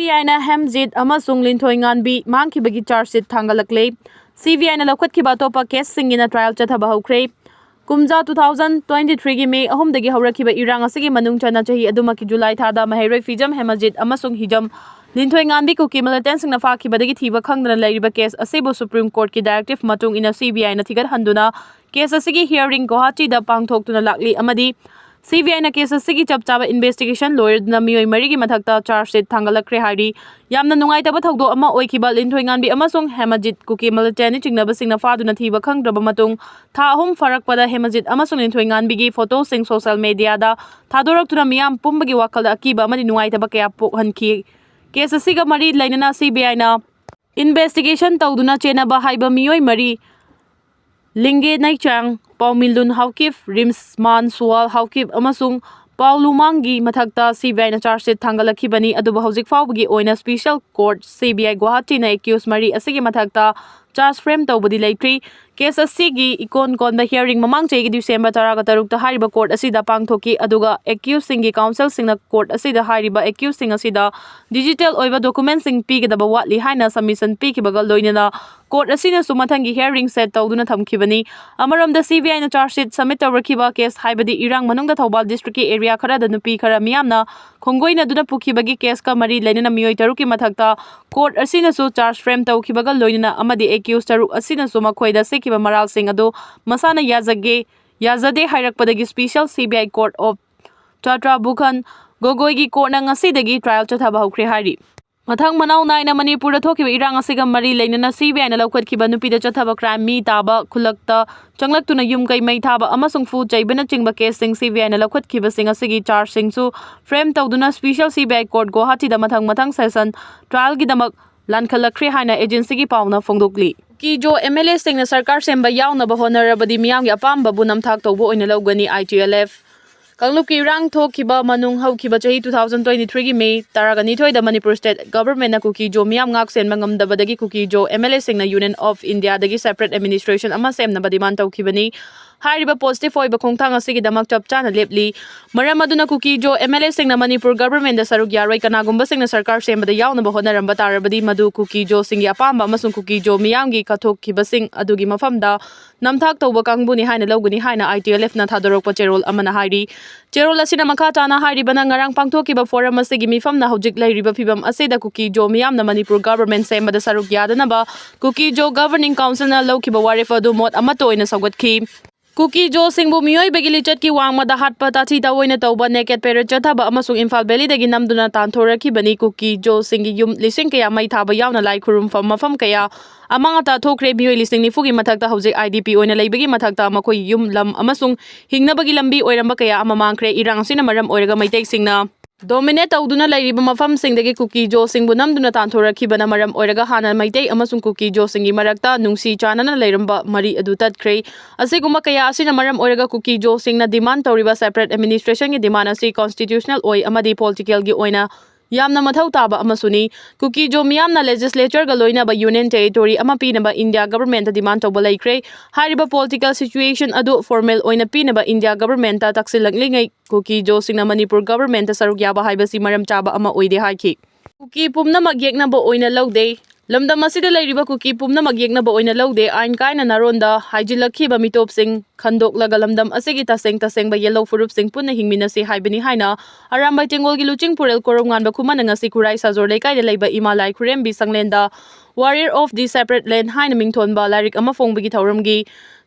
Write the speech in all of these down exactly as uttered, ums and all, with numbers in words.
ꯁꯤꯕꯤꯑꯥꯏꯅ ꯍꯦꯝꯖꯤꯠ ꯑꯃꯁꯨꯡ ꯂꯤꯟꯊꯣꯏꯉꯥꯟꯕꯤ ꯃꯥꯡꯈꯤꯕꯒꯤ ꯆꯥꯔꯖ ꯁꯤꯠ ꯊꯥꯡꯒꯠꯂꯛꯂꯦ꯫ ꯁꯤꯕꯤꯑꯥꯏꯅ ꯂꯧꯈꯠꯈꯤꯕ ꯑꯇꯣꯞꯄ ꯀꯦꯁꯁꯤꯡꯒꯤꯅ ꯇ꯭ꯔꯥꯌꯦꯜ ꯆꯠꯊꯕ ꯍꯧꯈ꯭ꯔꯦ꯫ ꯀꯨꯝꯖꯥ two thousand twenty three ꯒꯤ ꯃꯦ ꯑꯍꯨꯝꯗꯒꯤ ꯍꯧꯔꯛꯈꯤꯕ ꯏꯔꯥꯡ ꯑꯁꯤꯒꯤ ꯃꯅꯨꯡ ꯆꯟꯅ ꯆꯍꯤ ꯑꯗꯨꯃꯛꯀꯤ ꯖꯨꯂꯥꯏ ꯊꯥꯗ ꯃꯍꯩꯔꯣꯏ ꯐꯤꯖꯝ ꯍꯦꯃꯖꯤꯠ ꯑꯃꯁꯨꯡ ꯍꯤꯖꯝ ꯂꯤꯟꯊꯣꯏꯉꯥꯟꯕꯤ ꯀꯨꯀꯤ ꯃꯤꯂꯤꯇꯦꯟꯁꯤꯡꯅ ꯐꯥꯈꯤꯕꯗꯒꯤ ꯊꯤꯕ ꯈꯪꯗꯅ ꯂꯩꯔꯤꯕ ꯀꯦꯁ ꯑꯁꯤꯕꯨ ꯁꯨꯄ꯭ꯔꯤꯝ ꯀꯣꯔꯠꯀꯤ ꯗꯥꯏꯔꯦꯛꯇꯤꯚ ꯃꯇꯨꯡ ꯏꯟꯅ ꯁꯤꯕꯤꯑꯥꯏꯅ ꯊꯤꯒꯠꯍꯟꯗꯨꯅ ꯀꯦꯁ ꯑꯁꯤꯒꯤ ꯍꯤꯌꯥꯔꯤꯡ ꯒꯨꯋꯥꯍꯥꯇꯤꯗ ꯄꯥꯡꯊꯣꯛꯇꯨꯅ ꯂꯥꯛꯂꯤ ꯑꯃꯗꯤ ꯁꯤꯕꯤꯑꯥꯏꯅ ꯀꯦꯁ ꯑꯁꯤꯒꯤ ꯆꯞ ꯆꯥꯕ ꯏꯟꯚꯦꯁꯇꯤꯒꯦꯁꯟ ꯂꯣꯏꯔꯗꯨꯅ ꯃꯤꯑꯣꯏ ꯃꯔꯤꯒꯤ ꯃꯊꯛꯇ ꯆꯥꯔꯖ ꯁꯤꯠ ꯊꯥꯡꯒꯠꯂꯛꯈ꯭ꯔꯦ ꯍꯥꯏꯔꯤ꯫ ꯌꯥꯝꯅ ꯅꯨꯡꯉꯥꯏꯇꯕ ꯊꯧꯗꯣꯛ ꯑꯃ ꯑꯣꯏꯈꯤꯕ ꯂꯤꯟꯊꯣꯏꯉꯥꯟꯕꯤ ꯑꯃꯁꯨꯡ ꯍꯦꯃꯖꯤꯠ ꯀꯨꯀꯤ ꯃꯤꯂꯤꯇꯦꯟꯅꯤ ꯆꯤꯡꯅꯕꯁꯤꯡꯅ ꯐꯥꯗꯨꯅ ꯊꯤꯕ ꯈꯪꯗ꯭ꯔꯕ ꯃꯇꯨꯡ ꯊꯥ ꯑꯍꯨꯝ ꯐꯥꯔꯛꯄꯗ ꯍꯦꯃꯖꯤꯠ ꯑꯃꯁꯨꯡ ꯂꯤꯟꯊꯣꯏꯉꯥꯟꯕꯤꯒꯤ ꯐꯣꯇꯣꯁꯤꯡ ꯁꯣꯁꯦꯜ ꯃꯦꯗꯤꯌꯥꯗ ꯊꯥꯗꯣꯔꯛꯇꯨꯅ ꯃꯤꯌꯥꯝ ꯄꯨꯝꯕꯒꯤ ꯋꯥꯈꯜꯗ ꯑꯀꯤꯕ ꯑꯃꯗꯤ ꯅꯨꯡꯉꯥꯏꯇꯕ ꯀꯌꯥ ꯄꯣꯛꯍꯟꯈꯤ꯫ ꯀꯦꯁ ꯑꯁꯤꯒ ꯃꯔꯤ ꯂꯩꯅꯅ ꯁꯤꯕꯤꯑꯥꯏꯅ ꯏꯟꯚꯦꯁꯇꯤꯒꯦꯁꯟ ꯇꯧꯗꯨꯅ ꯆꯦꯟꯅꯕ ꯍꯥꯏꯕ ꯃꯤꯑꯣꯏ ꯃꯔꯤ, ꯂꯤꯡꯒꯦ ꯅꯩꯆꯥꯡ, ꯄꯥꯎꯃꯤꯂꯨꯟ ꯍꯥꯎꯀꯤꯞ, ꯔꯤꯝꯁꯃꯥꯟ ꯁꯨꯋꯥꯜ ꯍꯥꯎꯀꯤꯞ ꯑꯃꯁꯨꯡ ꯄꯥꯎ ꯂꯨꯃꯥꯡꯒꯤ ꯃꯊꯛꯇ ꯁꯤꯕꯤꯑꯥꯏꯅ ꯆꯥꯔꯖ ꯁꯤꯠ ꯊꯥꯡꯒꯠꯂꯛꯈꯤꯕꯅꯤ꯫ ꯑꯗꯨꯕꯨ ꯍꯧꯖꯤꯛ ꯐꯥꯎꯕꯒꯤ ꯑꯣꯏꯅ ꯁ꯭ꯄꯤꯁꯦꯜ ꯀꯣꯔꯠ ꯁꯤꯕꯤꯑꯥꯏ ꯒꯨꯋꯥꯍꯥꯇꯤꯅ ꯑꯦꯀ꯭ꯌꯨꯁ ꯃꯔꯤ ꯑꯁꯤꯒꯤ ꯃꯊꯛꯇ ꯆꯥꯔꯖ ꯐ꯭ꯔꯦꯝ ꯇꯧꯕꯗꯤ ꯂꯩꯇ꯭ꯔꯤ꯫ ꯀꯦꯁ ꯑꯁꯤꯒꯤ ꯏꯀꯣꯟ ꯀꯣꯟꯕ ꯍꯤꯌꯥꯔꯤꯡ ꯃꯃꯥꯡ ꯆꯍꯤꯒꯤ ꯗꯤꯁꯦꯝꯕꯔ ꯇꯔꯥꯒ ꯇꯔꯨꯛꯇ ꯍꯥꯏꯔꯤꯕ ꯀꯣꯔꯠ ꯑꯁꯤꯗ ꯄꯥꯡꯊꯣꯛꯈꯤ, ꯑꯗꯨꯒ ꯑꯦꯀ꯭ꯌꯨꯁꯁꯤꯡꯒꯤ ꯀꯥꯎꯟꯁꯤꯜꯁꯤꯡꯅ ꯀꯣꯔꯠ ꯑꯁꯤꯗ ꯍꯥꯏꯔꯤꯕ ꯑꯦꯀ꯭ꯌꯨꯁꯁꯤꯡ ꯑꯁꯤꯗ ꯗꯤꯖꯤꯇꯦꯜ ꯑꯣꯏꯕ ꯗꯣꯀꯨꯃꯦꯟꯁꯤꯡ ꯄꯤꯒꯗꯕ ꯋꯥꯠꯂꯤ ꯍꯥꯏꯅ ꯁꯕꯃꯤꯁꯟ ꯄꯤꯈꯤꯕꯒ ꯂꯣꯏꯅꯅ ꯀꯣꯔꯠ ꯑꯁꯤꯅꯁꯨ ꯃꯊꯪꯒꯤ ꯍꯤꯌꯥꯔꯤꯡ ꯁꯦꯠ ꯇꯧꯗꯨꯅ ꯊꯝꯈꯤꯕꯅꯤ꯫ ꯑꯃꯔꯣꯝꯗ ꯁꯤꯕꯤꯑꯥꯏꯅ ꯆꯥꯔꯖ ꯁꯤꯠ ꯁꯕꯃꯤꯠ ꯇꯧꯔꯛꯈꯤꯕ ꯀꯦꯁ ꯍꯥꯏꯕꯗꯤ ꯏꯔꯥꯡ ꯃꯅꯨꯡꯗ ꯊꯧꯕꯥꯜ ꯗꯤꯁꯇ꯭ꯔꯤꯛꯀꯤ ꯑꯦꯔꯤꯌꯥ ꯈꯔꯗ ꯅꯨꯄꯤ ꯈꯔ ꯃꯤꯌꯥꯝꯅ ꯈꯣꯡꯒꯣꯏꯅꯗꯨꯅ ꯄꯨꯈꯤꯕꯒꯤ ꯀꯦꯁꯀ ꯃꯔꯤ ꯂꯩꯅꯅ ꯃꯤꯑꯣꯏ ꯇꯔꯨꯛꯀꯤ ꯃꯊꯛꯇ ꯀꯣꯔꯠ ꯑꯁꯤꯅꯁꯨ ꯆꯥꯔꯖ ꯐ꯭ꯔꯦꯝ ꯇꯧꯈꯤꯕꯒ ꯂꯣꯏꯅꯅ ꯑꯃꯗꯤ ꯑꯦꯀ꯭ꯌꯨꯁ ꯇꯔꯨꯛ ꯑꯁꯤꯅꯁꯨ ꯃꯈꯣꯏꯗ ꯁꯤꯈꯤꯕ ꯃꯔꯥꯜꯁꯤꯡ ꯑꯗꯨ ꯃꯁꯥꯅ ꯌꯥꯖꯒꯦ, ꯌꯥꯖꯗꯦ ꯍꯥꯏꯔꯛꯄꯗꯒꯤ ꯁ꯭ꯄꯤꯁꯦꯜ ꯁꯤꯕꯤꯑꯥꯏ ꯀꯣꯔꯠ ꯑꯣꯐ ꯆꯥꯇ꯭ꯔꯥ ꯚꯨꯈꯟ ꯒꯣꯒꯣꯏꯒꯤ ꯀꯣꯔꯠꯅ ꯉꯁꯤꯗꯒꯤ ꯇ꯭ꯔꯥꯌꯦꯜ ꯆꯠꯊꯕ ꯍꯧꯈ꯭ꯔꯦ ꯍꯥꯏꯔꯤ꯫ ꯃꯊꯪ ꯃꯅꯥꯎ ꯅꯥꯏꯅ ꯃꯅꯤꯄꯨꯔꯗ ꯊꯣꯛꯈꯤꯕ ꯏꯔꯥꯡ ꯑꯁꯤꯒ ꯃꯔꯤ ꯂꯩꯅꯅ ꯁꯤꯕꯤꯑꯥꯏꯅ ꯂꯧꯈꯠꯈꯤꯕ ꯅꯨꯄꯤꯗ ꯆꯠꯊꯕ ꯀ꯭ꯔꯥꯏꯝ, ꯃꯤ ꯇꯥꯕ, ꯈꯨꯜꯂꯛꯇ ꯆꯪꯂꯛꯇꯨꯅ ꯌꯨꯝ ꯀꯩ ꯃꯩ ꯊꯥꯕ ꯑꯃꯁꯨꯡ ꯐꯨ ꯆꯩꯕꯅꯆꯤꯡꯕ ꯀꯦꯁꯁꯤꯡ ꯁꯤꯕꯤꯑꯥꯏꯅ ꯂꯧꯈꯠꯈꯤꯕꯁꯤꯡ ꯑꯁꯤꯒꯤ ꯆꯥꯔꯖꯁꯤꯡꯁꯨ ꯐ꯭ꯔꯦꯝ ꯇꯧꯗꯨꯅ ꯁ꯭ꯄꯤꯁꯦꯜ ꯁꯤꯕꯤꯑꯥꯏ ꯀꯣꯔꯠ ꯒꯨꯋꯥꯍꯥꯇꯤꯗ ꯃꯊꯪ ꯃꯊꯪ ꯁꯦꯁꯟ ꯇ꯭ꯔꯥꯌꯦꯜꯒꯤꯗꯃꯛ ꯂꯥꯟꯈꯠꯂꯛꯈ꯭ꯔꯦ ꯍꯥꯏꯅ ꯑꯦꯖꯦꯟꯁꯤꯒꯤ ꯄꯥꯎꯅ ꯐꯣꯡꯗꯣꯛꯂꯤ꯫ ꯀꯤꯖꯣ ꯑꯦꯝ ꯑꯦꯜ ꯑꯦꯁꯤꯡꯅ ꯁꯔꯀꯥꯔ ꯁꯦꯝꯕ ꯌꯥꯎꯅꯕ ꯍꯣꯠꯅꯔꯕꯗꯤ ꯃꯤꯌꯥꯝꯒꯤ ꯑꯄꯥꯝꯕꯕꯨ ꯅꯝꯊꯥꯛ ꯇꯧꯕ ꯑꯣꯏꯅ ꯂꯧꯒꯅꯤ, ꯑꯥꯏ ꯇꯤ ꯑꯦꯜ ꯑꯦꯐ꯫ ꯀꯥꯡꯂꯨꯞꯀꯤ ꯏꯔꯥꯡ ꯊꯣꯛꯈꯤꯕ ꯃꯅꯨꯡ ꯍꯧꯈꯤꯕ ꯆꯍꯤ two thousand twenty three ꯒꯤ ꯃꯦ ꯇꯔꯥꯒ ꯅꯤꯊꯣꯏꯗ ꯃꯅꯤꯄꯨꯔ ꯁ꯭ꯇꯦꯠ ꯒꯚꯔꯟꯃꯦꯟꯠꯅ ꯀꯨꯀꯤꯖꯣ ꯃꯤꯌꯥꯝ ꯉꯥꯛ ꯁꯦꯟꯕ ꯉꯝꯗꯕꯗꯒꯤ ꯀꯨꯀꯤꯖꯣ ꯑꯦꯝ ꯑꯦꯜ ꯑꯦꯁꯤꯡꯅ ꯌꯨꯅꯤꯌꯟ ꯑꯣꯐ ꯏꯟꯗꯤꯌꯥꯗꯒꯤ ꯁꯦꯄꯔꯦꯠ ꯑꯦꯗꯃꯤꯅꯤꯁꯇ꯭ꯔꯦꯁꯟ ꯑꯃ ꯁꯦꯝꯅꯕ ꯗꯤꯃꯥꯟ ꯇꯧꯈꯤꯕꯅꯤ꯫ ꯍꯥꯏꯔꯤꯕ positive ꯑꯣꯏꯕ ꯈꯣꯡꯊꯥꯡ ꯑꯁꯤꯒꯤꯗꯃꯛ ꯆꯞ ꯆꯥꯅ ꯂꯦꯞꯂꯤ꯫ ꯃꯔꯝ ꯑꯗꯨꯅ ꯀꯨꯀꯤꯖꯣ MLAꯁꯤꯡꯅ ꯃꯅꯤꯄꯨꯔ governmentꯗ ꯁꯔꯨꯛ ꯌꯥꯔꯣꯏ, ꯀꯅꯥꯒꯨꯝꯕꯁꯤꯡꯅ ꯁꯔꯀꯥꯔ ꯁꯦꯝꯕꯗ ꯌꯥꯎꯅꯕ ꯍꯣꯠꯅꯔꯝꯕ ꯇꯥꯔꯕꯗꯤ ꯃꯗꯨ ꯀꯨꯀꯤꯖꯣꯁꯤꯡꯒꯤ ꯑꯄꯥꯝꯕ ꯑꯃꯁꯨꯡ ꯀꯨꯀꯤꯖꯣ ꯃꯤꯌꯥꯝꯒꯤ ꯀꯠꯊꯣꯛꯈꯤꯕꯁꯤꯡ ꯑꯗꯨꯒꯤ ꯃꯐꯝꯗ ꯅꯝꯊꯥꯛ ꯇꯧꯕ ꯀꯥꯡꯕꯨꯅꯤ ꯍꯥꯏꯅ ꯂꯧꯒꯅꯤ ꯍꯥꯏꯅ ITLFꯅ ꯊꯥꯗꯣꯔꯛꯄ ꯆꯦꯔꯣꯜ ꯑꯃꯅ ꯍꯥꯏꯔꯤ꯫ ꯆꯦꯔꯣꯜ ꯑꯁꯤꯅ ꯃꯈꯥ ꯇꯥꯅ ꯍꯥꯏꯔꯤꯕꯅ ꯉꯔꯥꯡ ꯄꯥꯡꯊꯣꯛꯈꯤꯕ forum ꯑꯁꯤꯒꯤ ꯃꯤꯐꯝꯅ ꯍꯧꯖꯤꯛ ꯂꯩꯔꯤꯕ ꯐꯤꯕꯝ ꯑꯁꯤꯗ ꯀꯨꯀꯤꯖꯣ ꯃꯤꯌꯥꯝꯅ ꯃꯅꯤꯄꯨꯔ government ꯁꯦꯝꯕꯗ ꯁꯔꯨꯛ ꯌꯥꯗꯅꯕ ꯀꯨꯀꯤꯖꯣ governing councilꯅ ꯂꯧꯈꯤꯕ ꯋꯥꯔꯦꯞ ꯑꯗꯨ ꯃꯣꯠ ꯑꯃꯠꯇ ꯑꯣꯏꯅ ꯁꯧꯒꯠꯈꯤ꯫ ꯀꯨꯀꯤꯖꯣꯁꯤꯡꯕꯨ ꯃꯤꯑꯣꯏꯕꯒꯤ ꯂꯤꯆꯠꯀꯤ ꯋꯥꯡꯃꯗ ꯍꯥꯠꯄ, ꯇꯥꯊꯤ ꯇꯥꯑꯣꯏꯅ ꯇꯧꯕ, naked parade ꯆꯠꯊꯕ ꯑꯃꯁꯨꯡ ꯏꯝꯐꯥꯜ valleyꯗꯒꯤ ꯅꯝꯗꯨꯅ ꯇꯥꯟꯊꯣꯔꯛꯈꯤꯕꯅꯤ꯫ ꯀꯨꯀꯤꯖꯣꯁꯤꯡꯒꯤ ꯌꯨꯝ ꯂꯤꯁꯤꯡ ꯀꯌꯥ ꯃꯩ ꯊꯥꯕ ꯌꯥꯎꯅ ꯂꯥꯏ ꯈꯨꯔꯨꯝꯐꯝ ꯃꯐꯝ ꯀꯌꯥ ꯑꯃꯥꯡ ꯑꯇꯥ ꯊꯣꯛꯈ꯭ꯔꯦ꯫ ꯃꯤꯑꯣꯏ ꯂꯤꯁꯤꯡ ꯅꯤꯐꯨꯒꯤ ꯃꯊꯛꯇ ꯍꯧꯖꯤꯛ IDP ꯑꯣꯏꯅ ꯂꯩꯕꯒꯤ ꯃꯊꯛꯇ ꯃꯈꯣꯏꯒꯤ ꯌꯨꯝ, ꯂꯝ ꯑꯃꯁꯨꯡ ꯍꯤꯡꯅꯕꯒꯤ ꯂꯝꯕꯤ ꯑꯣꯏꯔꯝꯕ ꯀꯌꯥ ꯑꯃ ꯃꯥꯡꯈ꯭ꯔꯦ꯫ ꯏꯔꯥꯡ ꯑꯁꯤꯅ ꯃꯔꯝ ꯑꯣꯏꯔꯒ ꯃꯩꯇꯩꯁꯤꯡꯅ dominate ꯇꯧꯗꯨꯅ ꯂꯩꯔꯤꯕ ꯃꯐꯝꯁꯤꯡꯗꯒꯤ ꯀꯨꯀꯤꯖꯣꯁꯤꯡꯕꯨ ꯅꯝꯗꯨꯅ ꯇꯥꯟꯊꯣꯔꯛꯈꯤꯕꯅ ꯃꯔꯝ ꯑꯣꯏꯔꯒ ꯍꯥꯟꯅ ꯃꯩꯇꯩ ꯑꯃꯁꯨꯡ ꯀꯨꯀꯤꯖꯣꯁꯤꯡꯒꯤ ꯃꯔꯛꯇ ꯅꯨꯡꯁꯤ ꯆꯥꯟꯅꯅ ꯂꯩꯔꯝꯕ ꯃꯔꯤ ꯑꯗꯨ ꯇꯠꯈ꯭ꯔꯦ꯫ ꯑꯁꯤꯒꯨꯝꯕ ꯀꯌꯥ ꯑꯁꯤꯅ ꯃꯔꯝ ꯑꯣꯏꯔꯒ ꯀꯨꯀꯤꯖꯣꯁꯤꯡꯅ demand ꯇꯧꯔꯤꯕ separate administrationꯒꯤ demand ꯑꯁꯤ constitutional ꯑꯣꯏ ꯑꯃꯗꯤ politicalꯒꯤ ꯑꯣꯏꯅ ꯌꯥꯝꯅ ꯃꯊꯧ ꯇꯥꯕ ꯑꯃꯁꯨꯅꯤ꯫ ꯀꯨꯀꯤꯖꯣ ꯃꯤꯌꯥꯝꯅ legislatureꯒ ꯂꯣꯏꯅꯕ union territory ꯑꯃ ꯄꯤꯅꯕ India governmentꯇ demand ꯇꯧꯕ ꯂꯩꯈ꯭ꯔꯦ꯫ ꯍꯥꯏꯔꯤꯕ political situation ꯑꯗꯨ formal ꯑꯣꯏꯅ ꯄꯤꯅꯕ India governmentꯇ ꯇꯛꯁꯤꯜꯂꯛꯂꯤꯉꯩ ꯀꯨꯀꯤꯖꯣꯁꯤꯡꯅ ꯃꯅꯤꯄꯨꯔ governmentꯇ ꯁꯔꯨꯛ ꯌꯥꯕ ꯍꯥꯏꯕꯁꯤ ꯃꯔꯝ ꯆꯥꯕ ꯑꯃ ꯑꯣꯏꯗꯦ ꯍꯥꯏꯈꯤ꯫ ꯀꯨꯀꯤ ꯄꯨꯝꯅꯃꯛ ꯌꯦꯛꯅꯕ ꯑꯣꯏꯅ ꯂꯧꯗꯦ꯫ ꯂꯝꯗꯝ ꯑꯁꯤꯗ ꯂꯩꯔꯤꯕ ꯀꯨꯀꯤ ꯄꯨꯝꯅꯃꯛ ꯌꯦꯛꯅꯕ ꯑꯣꯏꯅ ꯂꯧꯗꯦ꯫ ꯑꯥꯏꯟ ꯀꯥꯏꯅ ꯅꯥꯔꯣꯟꯗ ꯍꯥꯏꯖꯤꯜꯂꯛꯈꯤꯕ ꯃꯤꯇꯣꯞꯁꯤꯡ ꯈꯟꯗꯣꯛꯂꯒ ꯂꯝꯗꯝ ꯑꯁꯤꯒꯤ ꯇꯁꯦꯡ ꯇꯁꯦꯡꯕ ꯌꯦꯜꯍꯧ ꯐꯨꯔꯨꯞꯁꯤꯡ ꯄꯨꯟꯅ ꯍꯤꯡꯃꯤꯟꯅꯁꯤ ꯍꯥꯏꯕꯅꯤ ꯍꯥꯏꯅ ꯑꯔꯥꯝꯕꯥꯏ ꯇꯦꯡꯒꯣꯜꯒꯤ ꯂꯨꯆꯤꯡ ꯄꯨꯔꯦꯜ ꯀꯣꯔꯧꯉꯥꯟꯕ ꯈꯨꯃꯟꯅ ꯉꯁꯤ ꯈꯨꯔꯥꯏ ꯁꯥꯖꯣꯔ ꯂꯩꯀꯥꯏꯗ ꯂꯩꯕ ꯏꯃꯥ ꯂꯥꯏ ꯈꯨꯔꯦꯝꯕꯤ ꯁꯪꯂꯦꯟꯗ Warrior of the Separate Land ꯍꯥꯏꯅ ꯃꯤꯡꯊꯣꯟꯕ ꯂꯥꯏꯔꯤꯛ ꯑꯃ ꯐꯣꯡꯕꯒꯤ ꯊꯧꯔꯝꯒꯤ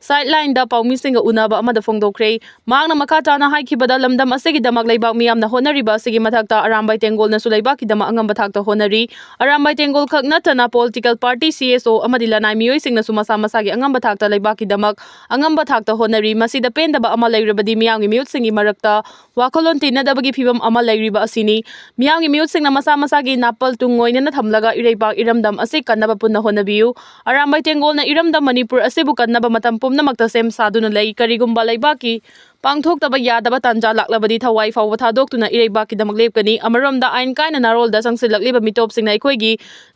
sidelineꯗ ꯄꯥꯎꯃꯤꯁꯤꯡꯒ ꯎꯅꯕ ꯑꯃꯗ ꯐꯣꯡꯗꯣꯛꯈ꯭ꯔꯦ꯫ ꯃꯍꯥꯛꯅ ꯃꯈꯥ ꯇꯥꯅ ꯍꯥꯏꯈꯤꯕꯗ, ꯂꯝꯗꯝ ꯑꯁꯤꯒꯤꯗꯃꯛ ꯂꯩꯕꯥꯛ ꯃꯤꯌꯥꯝꯅ ꯍꯣꯠꯅꯔꯤꯕ ꯑꯁꯤꯒꯤ ꯃꯊꯛꯇ ꯑꯔꯥꯝꯕꯥꯏ ꯇꯦꯡꯒꯣꯜꯅꯁꯨ ꯂꯩꯕꯥꯛꯀꯤꯗꯃꯛ ꯑꯉꯝꯕ ꯊꯥꯛꯇ ꯍꯣꯠꯅꯔꯤ꯫ ꯑꯔꯥꯝꯕꯥꯏ ꯇꯦꯡꯒꯣꯜ ꯈꯛ ꯅꯠꯇꯅ political party, CSO ꯑꯃꯗꯤ ꯂꯅꯥꯏ ꯃꯤꯑꯣꯏꯁꯤꯡꯅꯁꯨ ꯃꯁꯥ ꯃꯁꯥꯒꯤ ꯑꯉꯝꯕ ꯊꯥꯛꯇ ꯂꯩꯕꯥꯛꯀꯤꯗꯃꯛ ꯑꯉꯝꯕ ꯊꯥꯛꯇ ꯍꯣꯠꯅꯔꯤ꯫ ꯃꯁꯤꯗ ꯄꯦꯟꯗꯕ ꯑꯃ ꯂꯩꯔꯕꯗꯤ ꯃꯤꯌꯥꯝꯒꯤ ꯃꯤꯍꯨꯠꯁꯤꯡꯒꯤ ꯃꯔꯛꯇ ꯋꯥꯈꯜꯂꯣꯟ ꯇꯤꯟꯅꯗꯕꯒꯤ ꯐꯤꯕꯝ ꯑꯃ ꯂꯩꯔꯤꯕ ꯑꯁꯤꯅꯤ꯫ ꯃꯤꯌꯥꯝꯒꯤ ꯃꯤꯍꯨꯠꯁꯤꯡꯅ ꯃꯁꯥ ꯃꯁꯥꯒꯤ ꯅꯥꯄꯜ ꯇꯨꯡ ꯑꯣꯏꯅꯅ ꯊꯝꯂꯒ ꯏꯔꯩꯄꯥꯛ ꯏꯔꯝꯗꯝ ꯑꯁꯤ ꯀꯟꯅꯕ ꯄꯨꯟꯅ ꯍꯣꯠꯅꯕꯤꯌꯨ꯫ ꯑꯔꯥꯝꯕꯥꯏ ꯇꯦꯡꯒꯣꯜꯅ ꯏꯔꯝꯗꯝ ꯃꯅꯤꯄꯨꯔ ꯑꯁꯤꯕꯨ ꯀꯟꯅꯕ ꯃꯇꯝ ꯄꯨꯝꯅꯃꯛꯇ ꯁꯦꯝ ꯁꯥꯗꯨꯅ ꯂꯩ꯫ ꯀꯔꯤꯒꯨꯝꯕ ꯂꯩꯕꯥꯛꯀꯤ ꯄꯥꯡꯊꯣꯛꯇꯕ ꯌꯥꯗꯕ ꯇꯥꯟꯖꯥ ꯂꯥꯛꯂꯕꯗꯤ ꯊꯋꯥꯏ ꯐꯥꯎꯕ ꯊꯥꯗꯣꯛꯇꯨꯅ ꯏꯔꯩꯕꯥꯛꯀꯤꯗꯃꯛ ꯂꯦꯞꯀꯅꯤ꯫ ꯑꯃꯔꯣꯝꯗ ꯑꯥꯏꯟ ꯀꯥꯏꯅ ꯅꯥꯔꯣꯜꯗ ꯆꯪꯁꯤꯜꯂꯛꯂꯤꯕ ꯃꯤꯇꯣꯞꯁꯤꯡꯅ ꯑꯩꯈꯣꯏꯒꯤ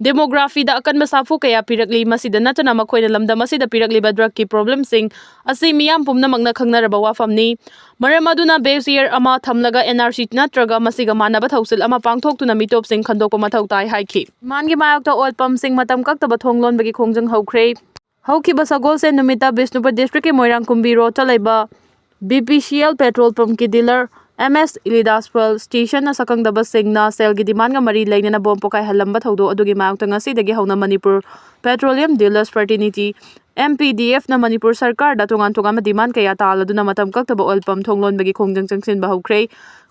demographyꯗ ꯑꯀꯟꯕ ꯁꯥꯐꯨ ꯀꯌꯥ ꯄꯤꯔꯛꯂꯤ꯫ ꯃꯁꯤꯗ ꯅꯠꯇꯅ ꯃꯈꯣꯏꯅ ꯂꯝꯗꯝ ꯑꯁꯤꯗ ꯄꯤꯔꯛꯂꯤꯕ drugꯀꯤ problemꯁꯤꯡ ꯑꯁꯤ ꯃꯤꯌꯥꯝ ꯄꯨꯝꯅꯃꯛꯅ ꯈꯪꯅꯔꯕ ꯋꯥꯐꯝꯅꯤ꯫ ꯃꯔꯝ ꯑꯗꯨꯅ base year ꯑꯃ ꯊꯝꯂꯒ N R C ꯅꯠꯇ꯭ꯔꯒ ꯃꯁꯤꯒ ꯃꯥꯟꯅꯕ ꯊꯧꯁꯤꯜ ꯑꯃ ꯄꯥꯡꯊꯣꯛꯇꯨꯅ ꯃꯤꯇꯣꯞꯁꯤꯡ ꯈꯟꯗꯣꯛꯄ ꯃꯊꯧ ꯇꯥꯏ ꯍꯥꯏꯈꯤ꯫ ꯗꯤꯃꯥꯟꯒꯤ ꯃꯥꯌꯣꯛꯇ oil pumpꯁꯤꯡ ꯃꯇꯝ ꯀꯛꯇꯕ ꯊꯣꯡ ꯂꯣꯟꯕꯒꯤ ꯈꯣꯡꯖꯪ ꯍꯧꯈ꯭ꯔꯦ꯫ ꯍꯧꯈꯤꯕ ꯁꯒꯣꯜꯁꯦꯟ ꯅꯨꯃꯤꯠꯇ ꯕꯤꯁꯅꯨꯄꯨꯔ districtꯀꯤ ꯃꯣꯏꯔꯥꯡ ꯀꯨꯝꯕꯤ roadꯇ ꯂꯩꯕ B P C L petrol pumpꯀꯤ dealer M S Elidas fuel stationꯅ ꯁꯛꯈꯪꯗꯕꯁꯤꯡꯅ ꯁꯦꯜꯒꯤ demand ꯃꯔꯤ ꯂꯩꯅꯅ bomb ꯄꯣꯈꯥꯏꯍꯜꯂꯝꯕ ꯊꯧꯗꯣꯛ ꯑꯗꯨꯒꯤ ꯃꯥꯌꯣꯛꯇ ꯉꯁꯤꯗꯒꯤ ꯍꯧꯅ Manipur Petroleum Dealers Fraternity, M P D Fꯅ Manipur ꯁꯔꯀꯥꯔꯗ ꯇꯣꯉꯥꯟ ꯇꯣꯉꯥꯟꯕ demand ꯀꯌꯥ ꯇꯥꯍꯜꯂꯗꯨꯅ ꯃꯇꯝ ꯀꯛꯇꯕ oil pump ꯊꯣꯡ ꯂꯣꯟꯕꯒꯤ ꯈꯣꯡꯖꯪ ꯆꯪꯁꯤꯟꯕ ꯍꯧꯈ꯭ꯔꯦ꯫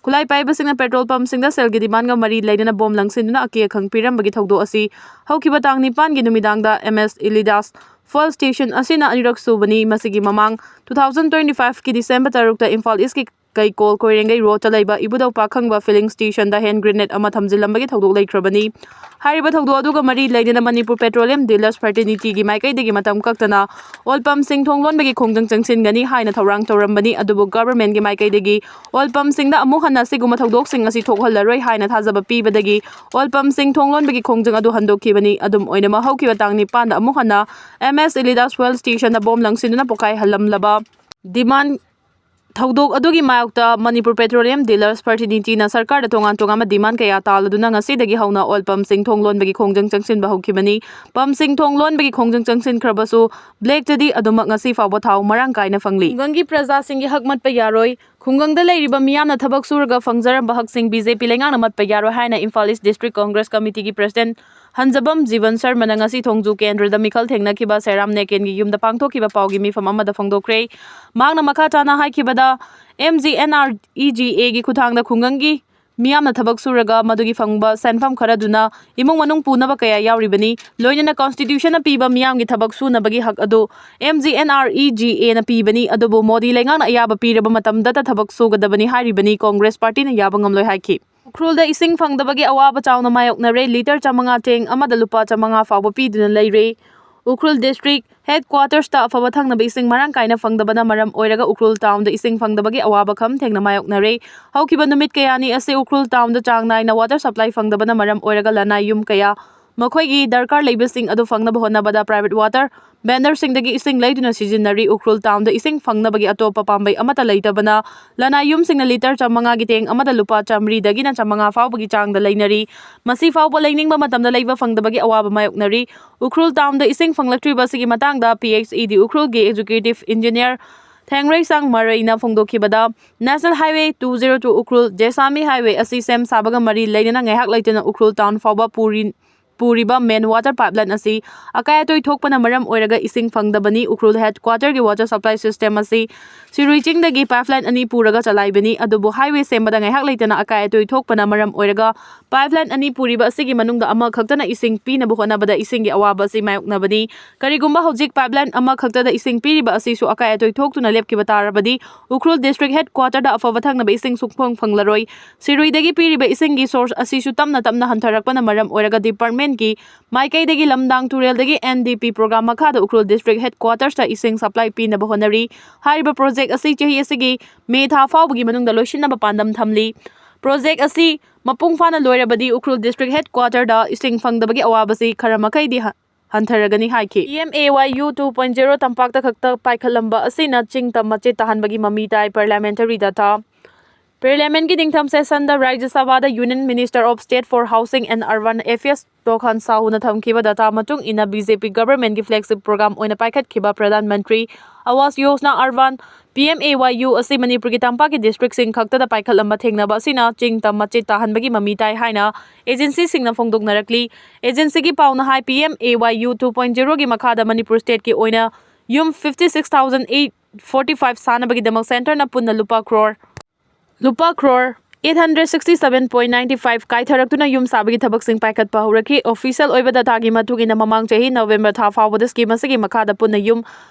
ꯈꯨꯠꯂꯥꯏ ꯄꯥꯏꯕꯁꯤꯡꯅ petrol pumpꯁꯤꯡꯗ ꯁꯦꯜꯒꯤ demand ꯃꯔꯤ ꯂꯩꯅꯅ bomb ꯂꯪꯁꯤꯟꯗꯨꯅ ꯑꯀꯤ ꯑꯈꯪ ꯄꯤꯔꯝꯕꯒꯤ ꯊꯧꯗꯣꯛ ꯑꯁꯤ ꯍꯧꯈꯤꯕ ꯇꯥꯡ ꯅꯤꯄꯥꯟꯒꯤ ꯅꯨꯃꯤꯗꯥꯡꯗ M S Elidas fuel station ꯑꯁꯤꯅ ꯑꯅꯤꯔꯛ ꯁꯨꯕꯅꯤ꯫ ꯃꯁꯤꯒꯤ ꯃꯃꯥꯡ two thousand twenty fiveꯀꯤ December ꯇꯔꯨꯛꯇ ꯏꯝꯐꯥꯜ Eastꯀꯤ ꯀꯩꯀꯣꯜ ꯀꯣꯏꯔꯦꯡꯒꯩ roadꯇ ꯂꯩꯕ ꯏꯕꯨꯙꯧ ꯄꯥꯈꯪꯕ filling stationꯗ hand grenade ꯑꯃ ꯊꯝꯖꯤꯜꯂꯝꯕꯒꯤ ꯊꯧꯗꯣꯛ ꯂꯩꯈ꯭ꯔꯕꯅꯤ꯫ ꯍꯥꯏꯔꯤꯕ ꯊꯧꯗꯣꯛ ꯑꯗꯨꯒ ꯃꯔꯤ ꯂꯩꯅꯅ ꯃꯅꯤꯄꯨꯔ Petroleum Dealers Fraternityꯒꯤ ꯃꯥꯏꯀꯩꯗꯒꯤ ꯃꯇꯝ ꯀꯛꯇꯅ oil pumpꯁꯤꯡ ꯊꯣꯡ ꯂꯣꯟꯕꯒꯤ ꯈꯣꯡꯖꯪ ꯆꯪꯁꯤꯟꯒꯅꯤ ꯍꯥꯏꯅ ꯊꯧꯔꯥꯡ ꯇꯧꯔꯝꯕꯅꯤ꯫ ꯑꯗꯨꯕꯨ governmentꯀꯤ ꯃꯥꯏꯀꯩꯗꯒꯤ oil pumpꯁꯤꯡꯗ ꯑꯃꯨꯛ ꯍꯟꯅ ꯑꯁꯤꯒꯨꯝꯕ ꯊꯧꯗꯣꯛꯁꯤꯡ ꯑꯁꯤ ꯊꯣꯛꯍꯜꯂꯔꯣꯏ ꯍꯥꯏꯅ ꯊꯥꯖꯕ ꯄꯤꯕꯗꯒꯤ oil pumpꯁꯤꯡ ꯊꯣꯡ ꯂꯣꯟꯕꯒꯤ ꯈꯣꯡꯖꯪ ꯑꯗꯨ ꯍꯟꯗꯣꯛꯈꯤꯕꯅꯤ꯫ ꯑꯗꯨꯝ ꯑꯣꯏꯅꯃꯛ, ꯍꯧꯈꯤꯕ ꯇꯥꯡ ꯅꯤꯄꯥꯟꯗ ꯑꯃꯨꯛ ꯍꯟꯅ M S Elidas fuel stationꯗ bomb ꯂꯪꯁꯤꯟꯗꯨꯅ ꯄꯣꯈꯥꯏꯍꯜꯂꯝꯂꯕ demand ꯊꯧꯗꯣꯛ ꯑꯗꯨꯒꯤ ꯃꯥꯌꯣꯛꯇ ꯃꯅꯤꯄꯨꯔ Petroleum Dealers Fraternityꯅ ꯁꯔꯀꯥꯔꯗ ꯇꯣꯉꯥꯟ ꯇꯣꯉꯥꯟꯕ demand ꯀꯌꯥ ꯇꯥꯍꯜꯂꯗꯨꯅ ꯉꯁꯤꯗꯒꯤ ꯍꯧꯅ oil pumpꯁꯤꯡ ꯊꯣꯡ ꯂꯣꯟꯕꯒꯤ ꯈꯣꯡꯖꯪ ꯆꯪꯁꯤꯟꯕ ꯍꯧꯈꯤꯕꯅꯤ꯫ Pumpꯁꯤꯡ ꯊꯣꯡ ꯂꯣꯟꯕꯒꯤ ꯈꯣꯡꯖꯪ ꯆꯪꯁꯤꯟꯈ꯭ꯔꯕꯁꯨ, blackꯇꯗꯤ ꯑꯗꯨꯃꯛ ꯉꯁꯤ ꯐꯥꯎꯕ ꯊꯥꯎ ꯃꯔꯥꯡ ꯀꯥꯏꯅ ꯐꯪꯂꯤ꯫ ꯈꯨꯡꯒꯪꯒꯤ ꯄ꯭ꯔꯖꯥꯁꯤꯡꯒꯤ ꯍꯛ ꯃꯠꯄ ꯌꯥꯔꯣꯏ꯫ ꯈꯨꯡꯒꯪꯗ ꯂꯩꯔꯤꯕ ꯃꯤꯌꯥꯝꯅ ꯊꯕꯛ ꯁꯨꯔꯒ ꯐꯪꯖꯔꯝꯕ ꯍꯛꯁꯤꯡ B J P ꯂꯩꯉꯥꯛꯅ ꯃꯠꯄ ꯌꯥꯔꯣꯏ ꯍꯥꯏꯅ Imphal East District Congress Committeeꯒꯤ President ꯍꯟꯖꯕꯝ ꯖꯤꯕꯟ ꯁꯔꯃꯅ ꯉꯁꯤ ꯊꯣꯡꯖꯨ ꯀꯦꯟꯗ꯭ꯔꯗ ꯃꯤꯈꯜ ꯊꯦꯡꯅꯈꯤꯕ ꯁꯦꯔꯥꯝ ꯅꯦꯀꯦꯟꯒꯤ ꯌꯨꯝꯗ ꯄꯥꯡꯊꯣꯛꯈꯤꯕ ꯄꯥꯎꯒꯤ ꯃꯤꯐꯝ ꯑꯃꯗ ꯐꯣꯡꯗꯣꯛꯈ꯭ꯔꯦ꯫ ꯃꯍꯥꯛꯅ ꯃꯈꯥ ꯇꯥꯅ ꯍꯥꯏꯈꯤꯕꯗ, M G N R E G Aꯒꯤ ꯈꯨꯠꯊꯥꯡꯗ ꯈꯨꯡꯒꯪꯒꯤ ꯃꯤꯌꯥꯝꯅ ꯊꯕꯛ ꯁꯨꯔꯒ ꯃꯗꯨꯒꯤ ꯐꯪꯕ ꯁꯦꯟꯐꯝ ꯈꯔꯗꯨꯅ ꯏꯃꯨꯡ ꯃꯅꯨꯡ ꯄꯨꯅꯕ ꯀꯌꯥ ꯌꯥꯎꯔꯤꯕꯅꯤ꯫ ꯂꯣꯏꯅꯅ constitutionꯅ ꯄꯤꯕ ꯃꯤꯌꯥꯝꯒꯤ ꯊꯕꯛ ꯁꯨꯅꯕꯒꯤ ꯍꯛ ꯑꯗꯨ M G N R E G Aꯅ ꯄꯤꯕꯅꯤ, ꯑꯗꯨꯕꯨ ꯃꯣꯗꯤ ꯂꯩꯉꯥꯛꯅ ꯑꯌꯥꯕ ꯄꯤꯔꯕ ꯃꯇꯝꯗꯇ ꯊꯕꯛ ꯁꯨꯒꯗꯕꯅꯤ ꯍꯥꯏꯔꯤꯕꯅꯤ꯫ Congress partyꯅ ꯌꯥꯕ ꯉꯝꯂꯣꯏ ꯍꯥꯏꯈꯤ꯫ ꯎꯈ꯭ꯔꯨꯜꯗ ꯏꯁꯤꯡ ꯐꯪꯗꯕꯒꯤ ꯑꯋꯥꯕ ꯆꯥꯎꯅ ꯃꯥꯌꯣꯛꯅꯔꯦ꯫ Litre ꯆꯥꯃꯉꯥ ꯆꯦꯡ ꯑꯃꯗ ꯂꯨꯄꯥ ꯆꯥꯃꯉꯥ ꯐꯥꯎꯕ ꯄꯤꯗꯨꯅ ꯂꯩꯔꯦ꯫ ꯎꯈ꯭ꯔꯨꯜ ꯗꯤꯁꯇ꯭ꯔꯤꯛ ꯍꯦꯗ ꯀ꯭ꯋꯥꯇꯔꯁꯇ ꯑꯐꯕ ꯊꯛꯅꯕ ꯏꯁꯤꯡ ꯃꯔꯥꯡ ꯀꯥꯏꯅ ꯐꯪꯗꯕꯅ ꯃꯔꯝ ꯑꯣꯏꯔꯒ ꯎꯈ꯭ꯔꯨꯜ ꯇꯥꯎꯟꯗ ꯏꯁꯤꯡ ꯐꯪꯗꯕꯒꯤ ꯑꯋꯥꯕ ꯈꯝ ꯊꯦꯡꯅ ꯃꯥꯌꯣꯛꯅꯔꯦ꯫ ꯍꯧꯈꯤꯕ ꯅꯨꯃꯤꯠ ꯀꯌꯥꯅꯤ ꯑꯁꯤ ꯎꯈ꯭ꯔꯨꯜ ꯇꯥꯎꯟꯗ ꯆꯥꯡ ꯅꯥꯏꯅ ꯋꯥꯇꯔ ꯁꯄ꯭ꯂꯥꯏ ꯐꯪꯗꯕꯅ ꯃꯔꯝ ꯑꯣꯏꯔꯒ ꯂꯅꯥꯏ ꯌꯨꯝ ꯀꯌꯥ ꯃꯈꯣꯏꯒꯤ ꯗꯔꯀꯥꯔ ꯂꯩꯕꯁꯤꯡ ꯑꯗꯨ ꯐꯪꯅꯕ ꯍꯣꯠꯅꯕꯗ ꯄ꯭ꯔꯥꯏꯚꯦꯠ ꯋꯥꯇꯔ ꯚꯦꯟꯗꯔꯁꯤꯡꯗꯒꯤ ꯏꯁꯤꯡ ꯂꯩꯗꯨꯅ ꯁꯤꯖꯤꯟꯅꯔꯤ꯫ ꯎꯈ꯭ꯔꯨꯜ ꯇꯥꯎꯟꯗ ꯏꯁꯤꯡ ꯐꯪꯅꯕꯒꯤ ꯑꯇꯣꯞꯄ ꯄꯥꯝꯕꯩ ꯑꯃꯠꯇ ꯂꯩꯇꯕꯅ ꯂꯅꯥꯏ ꯌꯨꯝꯁꯤꯡꯅ ꯂꯤꯇꯔ ꯆꯥꯝꯃꯉꯥꯒꯤ ꯇꯦꯡ ꯑꯃꯗ ꯂꯨꯄꯥ ꯆꯥꯝꯃꯔꯤꯗꯒꯤꯅ ꯆꯥꯝꯃꯉꯥ ꯐꯥꯎꯕꯒꯤ ꯆꯥꯡꯗ ꯂꯩꯅꯔꯤ꯫ ꯃꯁꯤ ꯐꯥꯎꯕ ꯂꯩꯅꯤꯡꯕ ꯃꯇꯝꯗ ꯂꯩꯕ ꯐꯪꯗꯕꯒꯤ ꯑꯋꯥꯕ ꯃꯥꯌꯣꯛꯅꯔꯤ꯫ ꯎꯈ꯭ꯔꯨꯜ ꯇꯥꯎꯟꯗ ꯏꯁꯤꯡ ꯐꯪꯂꯛꯇ꯭ꯔꯤꯕ ꯑꯁꯤꯒꯤ ꯃꯇꯥꯡꯗ ꯄꯤ ꯑꯩꯆ ꯏ ꯗꯤ ꯎꯈ꯭ꯔꯨꯜꯒꯤ ꯑꯦꯛꯖꯤꯀ꯭ꯌꯨꯇꯤꯚ ꯏꯟꯖꯤꯅꯤꯌꯔ ꯊꯦꯡꯔꯩꯁꯥꯡ ꯃꯔꯩꯅ ꯐꯣꯡꯗꯣꯛꯈꯤꯕꯗ, national highway two zero two Ukhrul Jessami highway ꯑꯁꯤ ꯁꯦꯝ ꯁꯥꯕꯒ ꯃꯔꯤ ꯂꯩꯅꯅ ꯉꯥꯏꯍꯥꯛ ꯂꯩꯇꯅ ꯎꯈ꯭ꯔꯨꯜ ꯇꯥꯎꯟ ꯐꯥꯎꯕ ꯄꯨꯔꯤ ꯄꯨꯔꯤꯕ ꯃꯦꯟ ꯋꯥꯇꯔ ꯄꯥꯏꯞꯂꯥꯏꯟ ꯑꯁꯤ ꯑꯀꯥꯏ ꯑꯇꯣꯏ ꯊꯣꯛꯄꯅ ꯃꯔꯝ ꯑꯣꯏꯔꯒ ꯏꯁꯤꯡ ꯐꯪꯗꯕꯅꯤ꯫ ꯎꯈ꯭ꯔꯨꯜ ꯍꯦꯗ ꯀ꯭ꯋꯥꯇꯔꯒꯤ ꯋꯥꯇꯔ ꯁꯄ꯭ꯂꯥꯏ ꯁꯤꯁꯇꯦꯝ ꯑꯁꯤ ꯁꯤꯔꯨꯏ ꯆꯤꯡꯗꯒꯤ ꯄꯥꯏꯞꯂꯥꯏꯟ ꯑꯅꯤ ꯄꯨꯔꯒ ꯆꯂꯥꯏꯕꯅꯤ, ꯑꯗꯨꯕꯨ ꯍꯥꯏꯋꯦ ꯁꯦꯝꯕꯗ ꯉꯥꯏꯍꯥꯛ ꯂꯩꯇꯅ ꯑꯀꯥꯏ ꯑꯇꯣꯏ ꯊꯣꯛꯄꯅ ꯃꯔꯝ ꯑꯣꯏꯔꯒ ꯄꯥꯏꯞꯂꯥꯏꯟ ꯑꯅꯤ ꯄꯨꯔꯤꯕ ꯑꯁꯤꯒꯤ ꯃꯅꯨꯡꯗ ꯑꯃꯈꯛꯇꯅ ꯏꯁꯤꯡ ꯄꯤꯅꯕ ꯍꯣꯠꯅꯕꯗ ꯏꯁꯤꯡꯒꯤ ꯑꯋꯥꯕ ꯑꯁꯤ ꯃꯥꯌꯣꯛꯅꯕꯅꯤ꯫ ꯀꯔꯤꯒꯨꯝꯕ ꯍꯧꯖꯤꯛ ꯄꯥꯏꯞꯂꯥꯏꯟ ꯑꯃꯈꯛꯇꯗ ꯏꯁꯤꯡ ꯄꯤꯔꯤꯕ ꯑꯁꯤꯁꯨ ꯑꯀꯥꯏ ꯑꯇꯣꯏ ꯊꯣꯛꯇꯨꯅ ꯂꯦꯞꯈꯤꯕ ꯇꯥꯔꯕꯗꯤ ꯎꯈ꯭ꯔꯨꯜ ꯗꯤꯁꯇ꯭ꯔꯤꯛ ꯍꯦꯗ ꯀ꯭ꯋꯥꯇꯔꯗ ꯑꯐꯕ ꯊꯛꯅꯕ ꯏꯁꯤꯡ ꯁꯨꯡꯐꯪ ꯐꯪꯂꯔꯣꯏ꯫ ꯁꯤꯔꯨꯏꯗꯒꯤ ꯄꯤꯔꯤꯕ ꯏꯁꯤꯡꯒꯤ ꯁꯣꯔꯁ ꯑꯁꯤꯁꯨ ꯇꯞꯅ ꯇꯞꯅ ꯍꯟꯊꯔꯛꯄꯅ ꯃꯔꯝ ꯑꯣꯏꯔꯒ ꯗꯤꯄꯥꯔꯠꯃꯦꯟꯒꯤ ꯃꯥꯏꯀꯩꯗꯒꯤ ꯂꯝꯗꯥꯡ ꯇꯨꯔꯦꯜꯗꯒꯤ ꯑꯦꯟ ꯗꯤ ꯄꯤ ꯄ꯭ꯔꯣꯒ꯭ꯔꯥꯝ ꯃꯈꯥꯗ ꯎꯈ꯭ꯔꯨꯜ ꯗꯤꯁꯇ꯭ꯔꯤꯛ ꯍꯦꯗ ꯀ꯭ꯋꯥꯇꯔꯁꯇ ꯏꯁꯤꯡ ꯁꯄ꯭ꯂꯥꯏ ꯄꯤꯅꯕ ꯍꯣꯠꯅꯔꯤ꯫ ꯍꯥꯏꯔꯤꯕ ꯄ꯭ꯔꯣꯖꯦꯛ ꯑꯁꯤ ꯆꯍꯤ ꯑꯁꯤꯒꯤ ꯃꯦ ꯊꯥ ꯐꯥꯎꯕꯒꯤ ꯃꯅꯨꯡꯗ ꯂꯣꯏꯁꯤꯟꯅꯕ ꯄꯥꯟꯗꯝ ꯊꯝꯂꯤ꯫ ꯄ꯭ꯔꯣꯖꯦꯛ ꯑꯁꯤ ꯃꯄꯨꯡ ꯐꯥꯅ ꯂꯣꯏꯔꯕꯗꯤ ꯎꯈ꯭ꯔꯨꯜ ꯗꯤꯁꯇ꯭ꯔꯤꯛ ꯍꯦꯗ ꯀ꯭ꯋꯥꯇꯔꯗ ꯏꯁꯤꯡ ꯐꯪꯗꯕꯒꯤ ꯑꯋꯥꯕꯁꯤ ꯈꯔ ꯃꯈꯩꯗꯤ ꯍ-, ꯍꯟꯊꯔꯒꯅꯤ ꯍꯥꯏꯈꯤ꯫ P M A Y U two point zero ꯇꯝꯄꯥꯛꯇ ꯈꯛꯇ ꯄꯥꯏꯈꯠꯂꯝꯕ ꯑꯁꯤꯅ ꯆꯤꯡ ꯇꯝ ꯃꯆꯦꯠ ꯇꯥꯍꯟꯕꯒꯤ ꯃꯃꯤ ꯇꯥꯏ꯫ Parliamentary data. ꯄꯥꯔꯂꯤꯌꯥꯃꯦꯟꯒꯤ ꯅꯤꯡꯊꯝ ꯁꯦꯁꯟꯗ ꯔꯥꯖ꯭ꯌ ꯁꯚꯥꯗ union minister of state for housing and urban affairs Tokhan ꯁꯥꯍꯨꯅ ꯊꯝꯈꯤꯕ ꯗꯇꯥ ꯃꯇꯨꯡ ꯏꯟꯅ, ꯕꯤ ꯖꯦ ꯄꯤ ꯒꯚꯔꯟꯃꯦꯟꯒꯤ ꯐ꯭ꯂꯦꯒꯁꯤꯞ ꯄ꯭ꯔꯣꯒ꯭ꯔꯥꯝ ꯑꯣꯏꯅ ꯄꯥꯏꯈꯠꯈꯤꯕ Pradhan Mantri Awas Yojana urban, P M A Y U ꯑꯁꯤ ꯃꯅꯤꯄꯨꯔꯒꯤ ꯇꯝꯄꯥꯛꯀꯤ ꯗꯤꯁꯇ꯭ꯔꯤꯛꯁꯤꯡ ꯈꯛꯇꯗ ꯄꯥꯏꯈꯠꯂꯝꯕ ꯊꯦꯡꯅꯕ ꯑꯁꯤꯅ ꯆꯤꯡ ꯇꯝ ꯃꯆꯦꯠ ꯇꯥꯍꯟꯕꯒꯤ ꯃꯃꯤ ꯇꯥꯏ ꯍꯥꯏꯅ ꯑꯦꯖꯦꯟꯁꯤꯁꯤꯡꯅ ꯐꯣꯡꯗꯣꯛꯅꯔꯛꯂꯤ꯫ ꯑꯦꯖꯦꯟꯁꯤꯒꯤ ꯄꯥꯎꯅ ꯍꯥꯏ, P M A Y U two point ꯖꯦꯔꯣꯒꯤ ꯃꯈꯥꯗ ꯃꯅꯤꯄꯨꯔ ꯁ꯭ꯇꯦꯠꯀꯤ ꯑꯣꯏꯅ ꯌꯨꯝ fifty six thousand eight forty five ꯁꯥꯅꯕꯒꯤꯗꯃꯛ ꯁꯦꯟꯇꯔꯅ ꯄꯨꯟꯅ ꯂꯨꯄꯥ ꯀ꯭ꯔꯣꯔ, ꯂꯨꯄꯥ crore eight hundred sixty seven point ninety five ꯀꯥꯏꯊꯔꯛꯇꯨꯅ ꯌꯨꯝ ꯁꯥꯕꯒꯤ ꯊꯕꯛꯁꯤꯡ ꯄꯥꯏꯈꯠꯄ ꯍꯧꯔꯛꯈꯤ꯫ ꯑꯣꯐꯤꯁꯤꯌꯦꯜ ꯑꯣꯏꯕ ꯗꯇꯥꯒꯤ ꯃꯇꯨꯡ ꯏꯟꯅ, ꯃꯃꯥꯡ ꯆꯍꯤ ꯅꯕꯦꯝꯕꯔ ꯊꯥ ꯐꯥꯎꯕꯗ ꯁ꯭ꯀꯤꯝ ꯑꯁꯤꯒꯤ ꯃꯈꯥꯗ ꯄꯨꯟꯅ ꯌꯨꯝ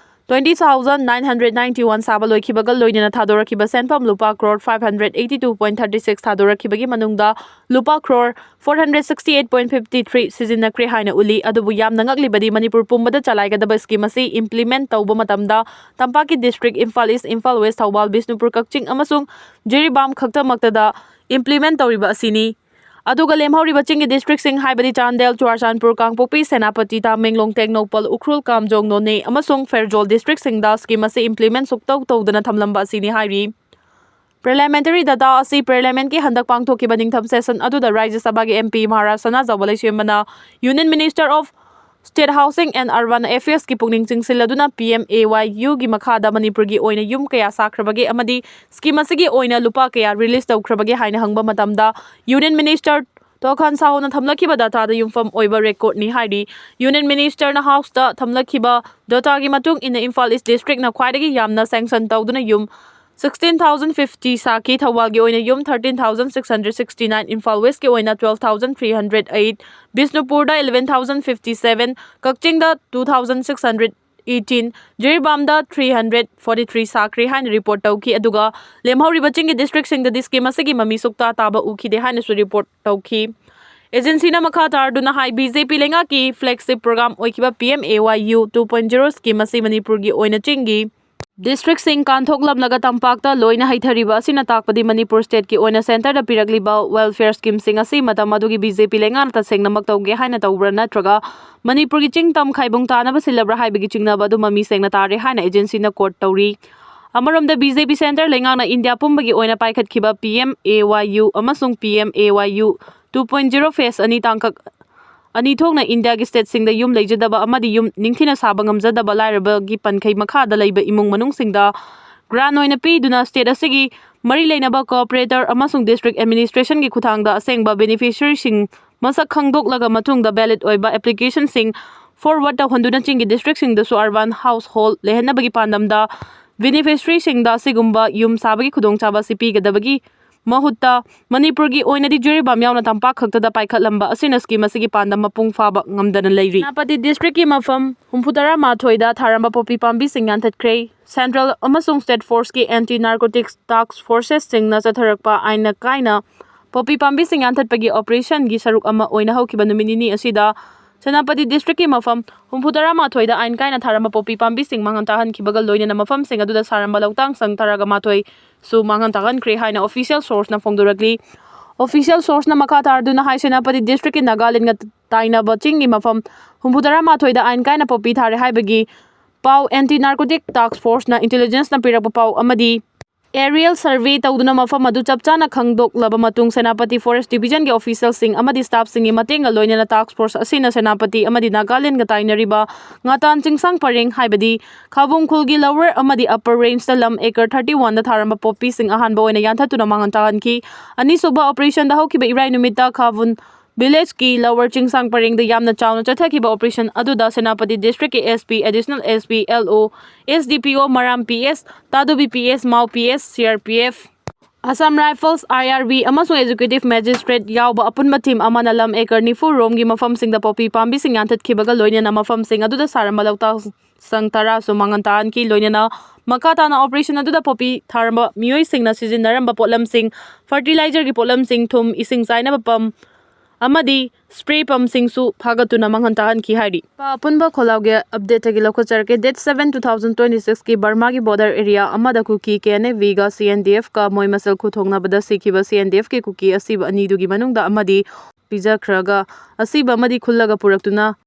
twenty thousand nine hundred ninety one ꯁꯥꯕ ꯂꯣꯏꯈꯤꯕꯒ ꯂꯣꯏꯅꯅ ꯊꯥꯗꯣꯔꯛꯈꯤꯕ ꯁꯦꯟꯐꯝ ꯂꯨꯄꯥ crore five hundred eighty two point thirty six ꯊꯥꯗꯣꯔꯛꯈꯤꯕꯒꯤ ꯃꯅꯨꯡꯗ ꯂꯨꯄꯥ crore four hundred sixty eight point fifty three ꯁꯤꯖꯤꯟꯅꯈ꯭ꯔꯦ ꯍꯥꯏꯅ ꯎꯠꯂꯤ꯫ ꯑꯗꯨꯕꯨ ꯌꯥꯝꯅ ꯉꯛꯂꯤꯕꯗꯤ ꯃꯅꯤꯄꯨꯔ ꯄꯨꯝꯕꯗ ꯆꯂꯥꯏꯒꯗꯕ scheme ꯑꯁꯤ implement ꯇꯧꯕ ꯃꯇꯝꯗ ꯇꯝꯄꯥꯛꯀꯤ district, Imphal east, Imphal west, Thoubal, Bishnupur, Kakching ꯑꯃꯁꯨꯡ ꯖꯤꯔꯤꯕꯥꯝ ꯈꯛꯇꯃꯛꯇꯗ implement ꯇꯧꯔꯤꯕ ꯑꯁꯤꯅꯤ꯫ ꯑꯗꯨꯒ ꯂꯦꯝꯍꯧꯔꯤꯕ ꯆꯤꯡꯒꯤ districtꯁꯤꯡ ꯍꯥꯏꯕꯗꯤ ꯆꯥꯟꯗꯦꯜ, ꯆꯨꯔꯥꯆꯥꯟꯄꯨꯔ, ꯀꯥꯡꯄꯣꯛꯄꯤ, ꯁꯦꯅꯥꯄꯇꯤ, ꯇꯥꯃꯦꯡꯂꯣꯡ, ꯇꯦꯡꯅꯧꯄꯜ, ꯎꯈ꯭ꯔꯨꯜ, ꯀꯥꯝꯖꯣꯡ, ꯅꯣꯅꯦ ꯑꯃꯁꯨꯡ ꯐꯦꯔꯖꯣꯜ districtꯁꯤꯡꯗ scheme ꯑꯁꯤ implement ꯁꯨꯛꯇꯧ ꯇꯧꯗꯅ ꯊꯝꯂꯝꯕ ꯑꯁꯤꯅꯤ ꯍꯥꯏꯔꯤ꯫ Parliamentary data ꯑꯁꯤ Parliamentꯀꯤ ꯍꯟꯗꯛ ꯄꯥꯡꯊꯣꯛꯈꯤꯕ ꯅꯤꯡꯊꯝ session ꯑꯗꯨꯗ ꯔꯥꯖ꯭ꯌ ꯁꯚꯥꯒꯤ MP Maharaj Sanajaoba ꯂꯩꯁꯦꯝꯕꯅ Union Minister of State Housing and Urban Affairsꯀꯤ ꯄꯨꯛꯅꯤꯡ ꯆꯤꯡꯁꯤꯜꯂꯗꯨꯅ PMAYUꯒꯤ ꯃꯈꯥꯗ ꯃꯅꯤꯄꯨꯔꯒꯤ ꯑꯣꯏꯅ ꯌꯨꯝ ꯀꯌꯥ ꯁꯥꯈ꯭ꯔꯕꯒꯦ ꯑꯃꯗꯤ scheme ꯑꯁꯤꯒꯤ ꯑꯣꯏꯅ ꯂꯨꯄꯥ ꯀꯌꯥ release ꯇꯧꯈ꯭ꯔꯕꯒꯦ ꯍꯥꯏꯅ ꯍꯪꯕ ꯃꯇꯝꯗ Union Minister ꯇꯣꯈꯥꯟ ꯁꯥꯍꯨꯅ ꯊꯝꯂꯛꯈꯤꯕ dataꯗ ꯌꯨꯝꯐꯝ ꯑꯣꯏꯕ recordꯅꯤ ꯍꯥꯏꯔꯤ꯫ Union Ministerꯅ Houseꯇ ꯊꯝꯂꯛꯈꯤꯕ dataꯒꯤ ꯃꯇꯨꯡ ꯏꯟꯅ ꯏꯝꯐꯥꯜ ꯏꯁ꯭ꯠ districtꯅ ꯈ꯭ꯋꯥꯏꯗꯒꯤ ꯌꯥꯝꯅ sanction ꯇꯧꯗꯨꯅ ꯌꯨꯝ sixteen thousand fifty ꯁꯥꯈꯤ꯫ ꯊꯧꯕꯥꯜꯒꯤ ꯑꯣꯏꯅ ꯌꯨꯝ thirteen thousand six hundred sixty nine, Imphal ꯋꯦꯁ꯭ꯠꯀꯤ ꯑꯣꯏꯅ twelve thousand three hundred eight, ꯕꯤꯁꯅꯨꯄꯨꯔꯗ eleven thousand fifty seven, ꯀꯛꯆꯤꯡꯗ two thousand six hundred eighteen, ꯖꯤꯔꯤꯕꯥꯝꯗ three hundred forty three ꯁꯥꯈ꯭ꯔꯦ ꯍꯥꯏꯅ report ꯇꯧꯈꯤ꯫ ꯑꯗꯨꯒ ꯂꯦꯝꯍꯧꯔꯤꯕ ꯆꯤꯡꯒꯤ districtꯁꯤꯡꯗꯗꯤ scheme ꯑꯁꯤꯒꯤ ꯃꯃꯤ ꯁꯨꯛꯇꯥ ꯇꯥꯕ ꯎꯈꯤꯗꯦ ꯍꯥꯏꯅꯁꯨ report ꯇꯧꯈꯤ꯫ Agencyꯅ ꯃꯈꯥ ꯇꯥꯔꯗꯨꯅ ꯍꯥꯏ, BJP ꯂꯩꯉꯥꯛꯀꯤ flagship program ꯑꯣꯏꯈꯤꯕ PMAYU two point zero scheme ꯑꯁꯤ ꯃꯅꯤꯄꯨꯔꯒꯤ ꯑꯣꯏꯅ ꯆꯤꯡꯒꯤ districtꯁꯤꯡ ꯀꯥꯟꯊꯣꯛꯂꯝꯂꯒ ꯇꯝꯄꯥꯛꯇ ꯂꯣꯏꯅ ꯍꯩꯊꯔꯤꯕ ꯑꯁꯤꯅ ꯇꯥꯛꯄꯗꯤ ꯃꯅꯤꯄꯨꯔ stateꯀꯤ ꯑꯣꯏꯅ centreꯗ ꯄꯤꯔꯛꯂꯤꯕ welfare schemeꯁꯤꯡ ꯑꯁꯤ ꯃꯇꯝ ꯑꯗꯨꯒꯤ BJP ꯂꯩꯉꯥꯛꯅ ꯇꯁꯦꯡꯅꯃꯛ ꯇꯧꯒꯦ ꯍꯥꯏꯅ ꯇꯧꯕ꯭ꯔꯥ ꯅꯠꯇ꯭ꯔꯒ ꯃꯅꯤꯄꯨꯔꯒꯤ ꯆꯤꯡ ꯇꯝ ꯈꯥꯏꯕꯨꯡ ꯇꯥꯅꯕ ꯁꯤꯜꯂꯕ꯭ꯔꯥ ꯍꯥꯏꯕꯒꯤ ꯆꯤꯡꯅꯕ ꯑꯗꯨ ꯃꯃꯤ ꯁꯦꯡꯅ ꯇꯥꯔꯦ ꯍꯥꯏꯅ agencyꯅ quote ꯇꯧꯔꯤ꯫ ꯑꯃꯔꯣꯝꯗ BJP centre ꯂꯩꯉꯥꯛꯅ ꯏꯟꯗꯤꯌꯥ ꯄꯨꯝꯕꯒꯤ ꯑꯣꯏꯅ ꯄꯥꯏꯈꯠꯈꯤꯕ PMAYU ꯑꯃꯁꯨꯡ PMAYU two point zero phase ꯑꯅꯤ ꯇꯥꯡꯀꯛ ꯑꯅꯤ ꯊꯣꯛꯅ ꯏꯟꯗꯤꯌꯥꯒꯤ stateꯁꯤꯡꯗ ꯌꯨꯝ ꯂꯩꯖꯗꯕ ꯑꯃꯗꯤ ꯌꯨꯝ ꯅꯤꯡꯊꯤꯅ ꯁꯥꯕ ꯉꯝꯖꯗꯕ ꯂꯥꯏꯔꯕꯒꯤ ꯄꯟꯈꯩ ꯃꯈꯥꯗ ꯂꯩꯕ ꯏꯃꯨꯡ ꯃꯅꯨꯡꯁꯤꯡꯗ grant ꯑꯣꯏꯅ ꯄꯤꯗꯨꯅ state ꯑꯁꯤꯒꯤ ꯃꯔꯤ ꯂꯩꯅꯕ cooperator ꯑꯃꯁꯨꯡ district administrationꯒꯤ ꯈꯨꯠꯊꯥꯡꯗ ꯑꯁꯦꯡꯕ beneficiaryꯁꯤꯡ ꯃꯁꯛ ꯈꯪꯗꯣꯛꯂꯒ ꯃꯇꯨꯡꯗ valid ꯑꯣꯏꯕ applicationꯁꯤꯡ forward ꯇꯧꯍꯟꯗꯨꯅ ꯆꯤꯡꯒꯤ districtꯁꯤꯡꯗꯁꯨ urban household ꯂꯩꯍꯟꯅꯕꯒꯤ ꯄꯥꯟꯗꯝꯗ beneficiaryꯁꯤꯡꯗ ꯑꯁꯤꯒꯨꯝꯕ ꯌꯨꯝ ꯁꯥꯕꯒꯤ ꯈꯨꯗꯣꯡꯆꯥꯕ ꯑꯁꯤ ꯄꯤꯒꯗꯕꯒꯤ ꯃꯍꯨꯠꯇ ꯃꯅꯤꯄꯨꯔꯒꯤ ꯑꯣꯏꯅꯗꯤ ꯖꯤꯔꯤꯕꯥꯝ ꯌꯥꯎꯅ ꯇꯝꯄꯥꯛ ꯈꯛꯇꯗ ꯄꯥꯏꯈꯠꯂꯝꯕ ꯑꯁꯤꯅ ꯁ꯭ꯀꯤꯝ ꯑꯁꯤꯒꯤ ꯄꯥꯟꯗꯝ ꯃꯄꯨꯡ ꯐꯥꯕ ꯉꯝꯗꯅ ꯂꯩꯔꯤ꯫ ꯁꯦꯅꯥꯄꯇꯤ ꯗꯤꯁꯇ꯭ꯔꯤꯛꯀꯤ ꯃꯐꯝ ꯍꯨꯝꯐꯨꯇꯔꯥ ꯃꯥꯊꯣꯏꯗ ꯊꯥꯔꯝꯕ ꯄꯣꯄꯤ ꯄꯥꯝꯕꯤꯁꯤꯡ ꯌꯥꯟꯊꯠꯈ꯭ꯔꯦ꯫ ꯁꯦꯟꯇ꯭ꯔꯦꯜ ꯑꯃꯁꯨꯡ ꯁ꯭ꯇꯦꯠ ꯐꯣꯔꯁꯀꯤ ꯑꯦꯟꯇꯤ ꯅꯥꯔꯀꯣꯇꯤꯛꯁ ꯇꯥꯛꯁ ꯐꯣꯔꯁꯦꯁꯁꯤꯡꯅ ꯆꯠꯊꯔꯛꯄ ꯑꯥꯏꯟꯅ ꯀꯥꯏꯅ ꯄꯣꯄꯤ ꯄꯥꯝꯕꯤꯁꯤꯡ ꯌꯥꯟꯊꯠꯄꯒꯤ ꯑꯣꯄꯔꯦꯁꯟꯒꯤ ꯁꯔꯨꯛ ꯑꯃ ꯑꯣꯏꯅ ꯍꯧꯈꯤꯕ ꯅꯨꯃꯤꯠ ꯅꯤꯅꯤ ꯑꯁꯤꯗ ꯁꯦꯅꯥꯄꯇꯤ ꯗꯤꯁꯇ꯭ꯔꯤꯛꯀꯤ ꯃꯐꯝ ꯍꯨꯝꯐꯨꯇꯔꯥ ꯃꯥꯊꯣꯏꯗ ꯑꯥꯏꯟ ꯀꯥꯏꯅ ꯊꯥꯔꯝꯕ ꯄꯣꯄꯤ ꯄꯥꯝꯕꯤꯁꯤꯡ ꯃꯥꯡꯍꯟ ꯇꯥꯍꯟꯈꯤꯕꯒ ꯂꯣꯏꯅꯅ ꯃꯐꯝꯁꯤꯡ ꯑꯗꯨꯗ ꯁꯥꯔꯝꯕ ꯂꯧꯇꯥꯡ ꯁꯪ ꯇꯔꯥꯒ ꯃꯥꯊꯣꯏ ꯁꯨ ꯃꯥꯡꯍꯟ ꯇꯥꯍꯟꯈ꯭ꯔꯦ ꯍꯥꯏꯅ ꯑꯣꯐꯤꯁꯤꯌꯦꯜ ꯁꯣꯔꯁꯅ ꯐꯣꯡꯗꯣꯔꯛꯂꯤ꯫ ꯑꯣꯐꯤꯁꯤꯌꯦꯜ ꯁꯣꯔꯁꯅ ꯃꯈꯥ ꯇꯥꯔꯗꯨꯅ ꯍꯥꯏ, ꯁꯦꯅꯥꯄꯇꯤ ꯗꯤꯁꯇ꯭ꯔꯤꯛꯀꯤ ꯅꯥꯒꯥꯂꯦꯟꯒ ꯇꯥꯏꯅꯕ ꯆꯤꯡꯒꯤ ꯃꯐꯝ ꯍꯨꯝꯐꯨꯇꯔꯥ ꯃꯥꯊꯣꯏꯗ ꯑꯥꯏꯟ ꯀꯥꯏꯅ ꯄꯣꯄꯤ ꯊꯥꯔꯦ ꯍꯥꯏꯕꯒꯤ ꯄꯥꯎ ꯑꯦꯟꯇꯤ ꯅꯥꯔꯀꯣꯇꯤꯛ ꯇꯥꯛꯁ ꯐꯣꯔꯁꯅ ꯏꯟꯇꯦꯂꯤꯖꯦꯟꯁꯅ ꯄꯤꯔꯛꯄ ꯄꯥꯎ ꯑꯃꯗꯤ ꯑꯦꯔꯤꯌꯦꯜ ꯁꯔꯚꯦ ꯇꯧꯗꯨꯅ ꯃꯐꯝ ꯑꯗꯨ ꯆꯞ ꯆꯥꯅ ꯈꯪꯗꯣꯛꯂꯕ ꯃꯇꯨꯡ ꯁꯦꯅꯥꯄꯇꯤ ꯐꯣꯔꯦꯁ ꯗꯤꯕꯤꯖꯟꯒꯤ ꯑꯣꯐꯤꯁꯤꯌꯦꯜꯁꯤꯡ ꯑꯃꯗꯤ ꯁ꯭ꯇꯥꯐꯁꯤꯡꯒꯤ ꯃꯇꯦꯡꯒ ꯂꯣꯏꯅꯅ ꯇꯥꯛꯁ ꯐꯣꯔꯁ ꯑꯁꯤꯅ ꯁꯦꯅꯥꯄꯇꯤ ꯑꯃꯗꯤ ꯅꯥꯒꯥꯂꯦꯟꯒ ꯇꯥꯏꯅꯔꯤꯕ ꯉꯥꯇꯥꯟ ꯆꯤꯡꯁꯥꯡ ꯄꯔꯦꯡ ꯍꯥꯏꯕꯗꯤ ꯈꯥꯕꯨꯡ ꯈꯨꯜꯒꯤ ꯂꯋꯔ ꯑꯃꯗꯤ ꯑꯞꯄꯔ ꯔꯦꯟꯖꯇ ꯂꯝ ꯑꯦꯀꯔ ꯊꯥꯔꯇꯤ ꯋꯥꯟꯗ ꯊꯥꯔꯝꯕ ꯄꯣꯄꯤꯁꯤꯡ ꯑꯍꯥꯟꯕ ꯑꯣꯏꯅ ꯌꯥꯟꯊꯠꯇꯨꯅ ꯃꯥꯡꯍꯟ ꯇꯥꯍꯟꯈꯤ꯫ ꯑꯅꯤꯁꯨꯕ ꯑꯣꯄꯔꯦꯁꯟꯗ ꯍꯧꯈꯤꯕ ꯏꯔꯥꯏ ꯅꯨꯃꯤꯠꯇ ꯈꯥꯕꯨꯟ ꯚꯤꯂꯦꯖꯀꯤ ꯂꯋꯔ ꯆꯤꯡꯁꯥꯡ ꯄꯔꯦꯡꯗ ꯌꯥꯝꯅ ꯆꯥꯎꯅ ꯆꯠꯊꯈꯤꯕ ꯑꯣꯄꯔꯦꯁꯟ ꯑꯗꯨꯗ ꯁꯦꯅꯥꯄꯇꯤ ꯗꯤꯁꯇ꯭ꯔꯤꯛꯀꯤ SP, additional SP, LO, SDPO, ꯃꯔꯥꯝ PS, Tadubi PS, ꯃꯥꯎ PS, CRPF, Assam rifles, IRB ꯑꯃꯁꯨꯡ ꯑꯦꯛꯖꯤꯀ꯭ꯌꯨꯇꯤꯚ ꯃꯦꯖꯤꯁꯇ꯭ꯔꯦꯠ ꯌꯥꯎꯕ ꯑꯄꯨꯟꯕ ꯇꯤꯝ ꯑꯃꯅ ꯂꯝ ꯑꯦꯀꯔ ꯅꯤꯐꯨ ꯔꯣꯝꯒꯤ ꯃꯐꯝꯁꯤꯡꯗ ꯄꯣꯄꯤ ꯄꯥꯝꯕꯤꯁꯤꯡ ꯌꯥꯟꯊꯠꯈꯤꯕꯒ ꯂꯣꯏꯅꯅ ꯃꯐꯝꯁꯤꯡ ꯑꯗꯨꯗ ꯁꯥꯔꯝꯕ ꯂꯧꯇꯥꯛ ꯁꯪ ꯇꯔꯥꯁꯨ ꯃꯥꯡꯍꯟ ꯇꯥꯍꯟꯈꯤ꯫ ꯂꯣꯏꯅꯅ ꯃꯈꯥ ꯇꯥꯅ ꯑꯣꯄꯔꯦꯁꯟ ꯑꯗꯨꯗ ꯄꯣꯄꯤ ꯊꯥꯔꯝꯕ ꯃꯤꯑꯣꯏꯁꯤꯡꯅ ꯁꯤꯖꯤꯟꯅꯔꯝꯕ ꯄꯣꯠꯂꯝꯁꯤꯡ, ꯐꯔꯇꯤꯂꯥꯏꯖꯔꯒꯤ ꯄꯣꯠꯂꯝꯁꯤꯡ, ꯊꯨꯝ, ꯏꯁꯤꯡ ꯆꯥꯏꯅꯕ ꯄꯝ ꯑꯃꯗꯤ ꯁ꯭ꯄ꯭ꯔꯦ ꯄꯝꯁꯤꯡꯁꯨ ꯐꯥꯒꯠꯇꯨꯅ ꯃꯥꯡꯍꯟ ꯇꯥꯍꯟꯈꯤ ꯍꯥꯏꯔꯤ꯫ ꯑꯄꯨꯟꯕ ꯈꯣꯜꯂꯥꯎꯒꯤ ꯑꯞꯗꯦꯠꯇꯒꯤ ꯂꯧꯈꯠꯆꯔꯛꯀꯦ꯫ Date seven, two thousand twenty sixꯀꯤ ꯕꯔꯃꯥꯒꯤ ꯕꯣꯔꯗꯔ ꯑꯦꯔꯤꯌꯥ ꯑꯃꯗ ꯀꯨꯀꯤ KNA Vꯒ CNDFꯀ ꯃꯣꯏ ꯃꯁꯦꯜ ꯈꯨꯠꯊꯣꯛꯅꯕꯗ ꯁꯤꯈꯤꯕ CNDFꯀꯤ ꯀꯨꯀꯤ ꯑꯁꯤꯕ ꯑꯅꯤꯗꯨꯒꯤ ꯃꯅꯨꯡꯗ ꯑꯃꯗꯤ ꯄꯤꯖꯈ꯭ꯔꯒ ꯑꯁꯤꯕ ꯑꯃꯗꯤ ꯈꯨꯜꯂꯒ ꯄꯨꯔꯛꯇꯨꯅ